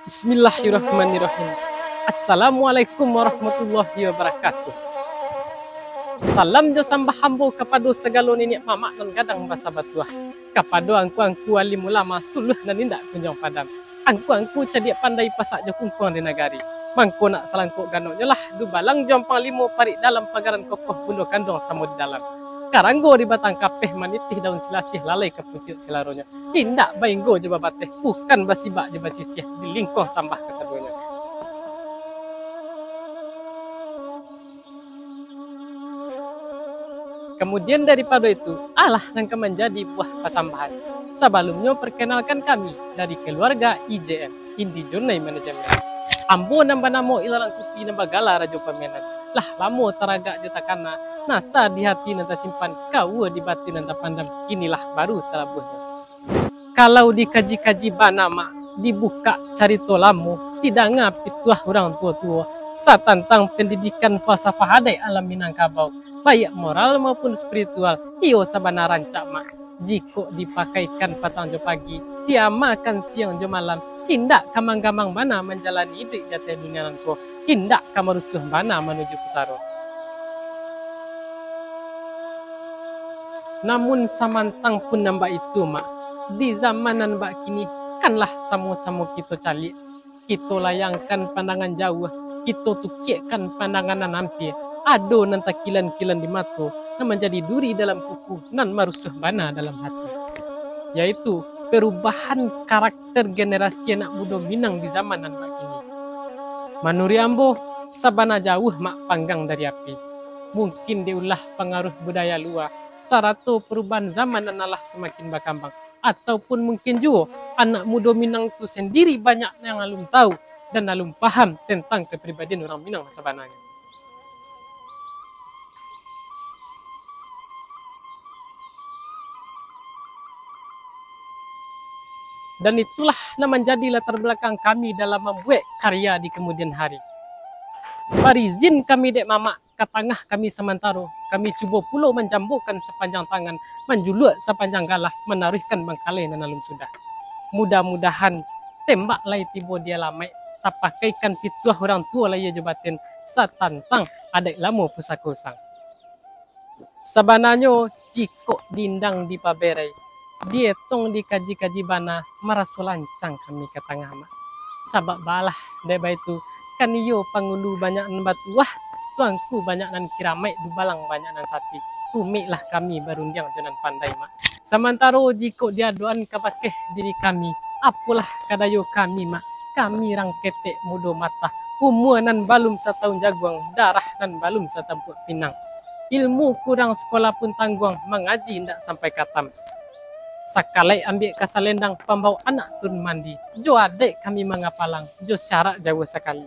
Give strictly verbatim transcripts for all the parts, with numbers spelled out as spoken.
Bismillahirrahmanirrahim. Assalamualaikum warahmatullahi wabarakatuh. Salam jo sambah ambo kapado sagalo niniak mamak nan gadang basa batuah, kapado angku-angku alim ulama suluah nan indak kunjuang padam, angku-angku cadiak pandai pasak jo kungkuang di nagari. Mangko nak salangkok ganoknyo lah, dubalang jo ampang limo parik dalam pagaran kokoh bundo kanduang samo di dalam. Karanggo di batang kapeh manitih daun silasiah lalai ka pucuak silaronyo. Indak bainggo jo babateh, bukan basibak jo basisiah di lingkuang sambah kasadonyo. Kamudian daripado itu, alah nan ka manjadi buah pasambahan. Sabalumnyo, perkenalkan kami dari keluarga I J M, Indigenous Management. Ambo nan banamo Ilalang Kuti nan bagala Rajo Pamenan. Lah lamo taragak jo takana, nasa di hati nan tasimpan, kaua di batin nan tapandam, kinilah baru talabuahnyo. Kalau dikaji-kaji bana, Mak, dibukak carito lamo, didanga pituah urang tuo-tuo, satantang pendidikan falsafah adaik alam Minangkabau, baiak moral maupun spiritual, iyo sabana rancak, Mak. Jikok dipakaikan patang jo pagi, diamalkan siang jo malam, indak ka manggamang bana manjalani iduik di ateh dunia nan ko, indak ka marusuah bana manuju pusaro. Namun samantang pun nan baitu, Mak, di zaman nan bakini, kanlah samo-samo kito caliak, kito layangkan pandangan jauah, kito tukiakkan pandangan nan ampia, ado nan takilan-kilan di mato, nan manjadi duri dalam kuku, nan marusuah bana dalam hati, yaitu perubahan karakter generasi anak mudo Minang di zaman nan bakini. Manuruik ambo, sabana jauah, Mak, panggang dari api. Mungkin dek ulah pangaruah budaya lua, sarato parubahan zaman nan alah samakin bakambang, ataupun mungkin juo anak mudo Minang tu sandiri banyak nan alun tahu dan alun paham tentang kapribadian urang Minang sabananyo. Dan itulah nan manjadi latar balakang kami dalam mambuek karya di kamudian hari. Barizin kami dek Mamak ka tangah kami samantaro, kami cubo pulo manjambokan sapanjang tangan, manjuluak sapanjang galah, manaruihkan bangkalai nan alun sudah. Mudah-mudahan tembak lai tibo di alamaik, tapakaikan pituah urang tuo lahia jo batin, satantang adaik lamo pusako usang. Sabananyo, jikok dindang dipaberai, dietong dikaji-kaji bana, maraso lancang kami ka tangah, Mak. Sabab baalah, dek baitu, kan iyo pangulu banyak nan batuah, tuangku banyak nan kiramaik, dubalang banyak nan sati. Rumiklah kami barundiang jo nan pandai, Mak. Samantaro jikok diadoan kabakeh diri kami, apolah ka dayo kami, Mak? Kami rang ketek mudo matah, umua nan balum satahun jaguang, darah nan balum satampuak pinang. Ilmu kurang, sakolah pun tangguang, mangaji indak sampai katam. Sakalaik ambiak ka salendang, pambawok anak turun mandi, jo adaik kami mangapalang, jo syarak jauah sakali.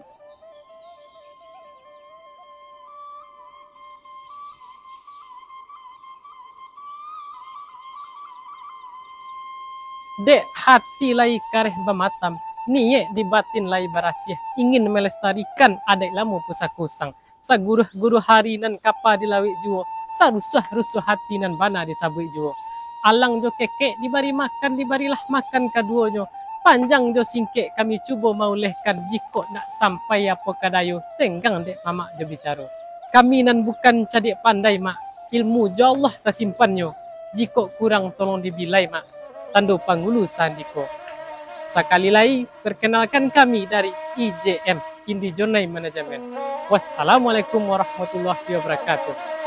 Dek hati lai kareh bamatam, niek di batin lai barasiah, ingin malestarikan adaik lamo pusako usang. Saguruah-guruah ari nan kapa di lauik juo, sarusuah-rusuah hati nan bana disabuik juo. Alang jo kekek dibari makan, dibarilah makan kaduonyo. Panjang jo singkek kami cubo maulehkan, jikok ndak sampai apo ka dayo, tenggang dek mamak jo bicaro. Kami nan bukan cadiak pandai, Mak, ilmu jo Allah tasimpannyo. Jikok kurang, tolong dibilai, Mak, tando pangulu sandiko. Sakali lai, perkenalkan kami dari I J M, Indigenous Management. Wassalamualaikum warahmatullahi wabarakatuh.